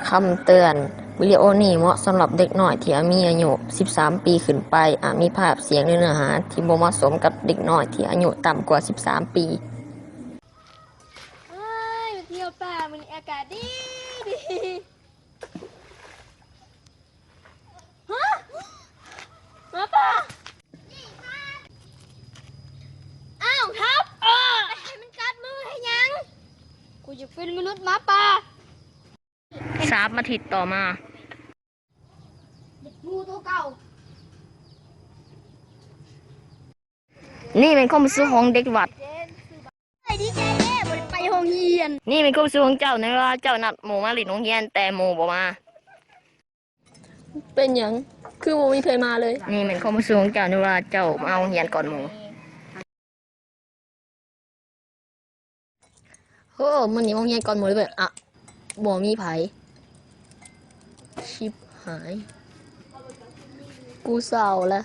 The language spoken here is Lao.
ຄຳເຕືອນ, ວິດີໂອນີ້ເໝາະສຳລັບເດັກນ້ອຍທີ່ມີອາຍຸສິບສາມປີຂຶ້ນໄປ, ອາດມີພາບ, ສຽງ ຫຼື ເນື້ອຫາທີ່ບໍ່ເໝາະສົມກັບເດັກນ້ອຍທີ່ອາຍຸຕ່ຳກວ່າສິບສາມປີ. ເຮີ້ຍ ມາທ່ຽວປ່າ ມື້ນີ້ອາກາດດີດີ. ຮະ ໝາປ່າ. ອ້າວ ທັບ ໄປໃຫ້ມັນກັດມືເຮັດຫຍັງ? ກູຢາກເປັນມະນຸດໝາປ່າ. ສາມອາທິດຕໍ່ມາ. ເດັກງູໂຕເກົ່າ. ນີ້ແມ່ນຄວາມຮູ້ສຶກຂອງເດັກວັດ. ດີໃຈເດ້ ບໍ່ໄດ້ໄປໂຮງຮຽນ. ນີ້ແມ່ນຄວາມຮູ້ສຶກຂອງເຈົ້າ ໃນເວລາເຈົ້ານັດໝູ່ມາຫຼິ້ນໂຮງຮຽນ ແຕ່ໝູ່ບໍ່ມາ. ເປັນຫຍັງຄືບໍ່ມີໃຜມາເລີຍ? ນີ້ແມ່ນຄວາມຮູ້ສຶກຂອງເຈົ້າ ໃນເວລາເຈົ້າມາໂຮງຮຽນກ່ອນໝູ່. ໂອ້ ມື້ນີ້ໂຮງຮຽນກ່ອນໝູ່ເລີຍ. ອະ ບໍ່ມີໃຜ. ຊິບຫາຍ ກູເສົ້າລະ.